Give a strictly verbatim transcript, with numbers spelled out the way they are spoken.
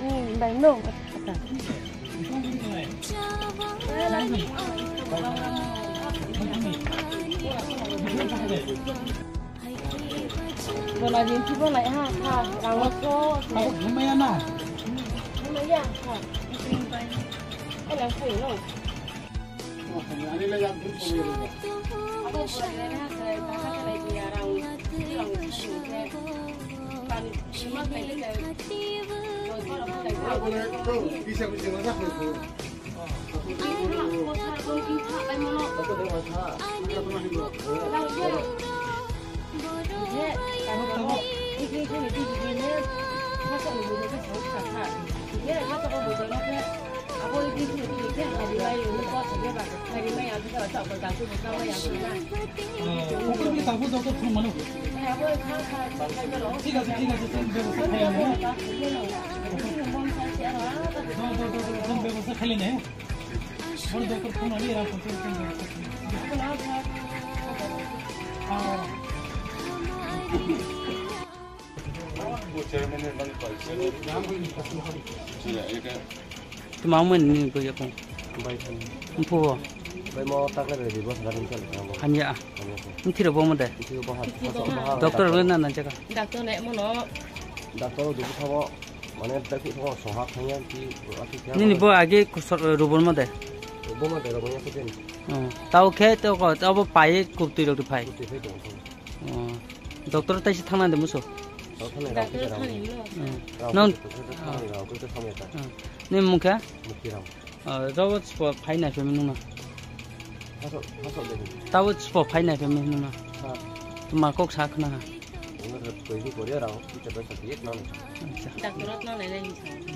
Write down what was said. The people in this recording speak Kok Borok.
Hmm, bai no. Bona din ti bona ha ha, rang so. Abo gumaya na. Gumaya ha. Ala ko no. ঠিক আছে, ঠিক আছে, স্যার, ব্যবস্থা খাইলে নে। বড় দরকার ফোন হলে এরা ফোন করে ফোন করে। Tuma mwen ni ko yakung. Bai khan. Mpu bo. Bai mo takle re di bos garin chal kha mo. Hamya. Hamya ko. Mthiro bo mo de. Mthiro bo ha. Doctor le na na jaga. Doctor le mo no. Doctor du thabo. Mane ta ki thabo soha khanya ki ati kya. Nini bo age kusor rubor mo de. Bo mo de rubor ya ko den. Oh. Tao khe to ko tao bo pai kup tui rok tu phai. Kup tui phai to. Oh. Doctor tai se thangna de muso. Doctor le rao khe rao. Hmm. Rao Nang- khe to thangna rao khe to thangna ta. Hmm. Ni mung kha? Mukti rao. Ah, rao spo phai nai phai nung na. Haso, haso de. Tao spo phai nai phai nung na. Ha. Tuma kok sa khna ha. Ungor koi ni Korea rao, kita bai sa diet nang. Acha. Doctor at na nai nai.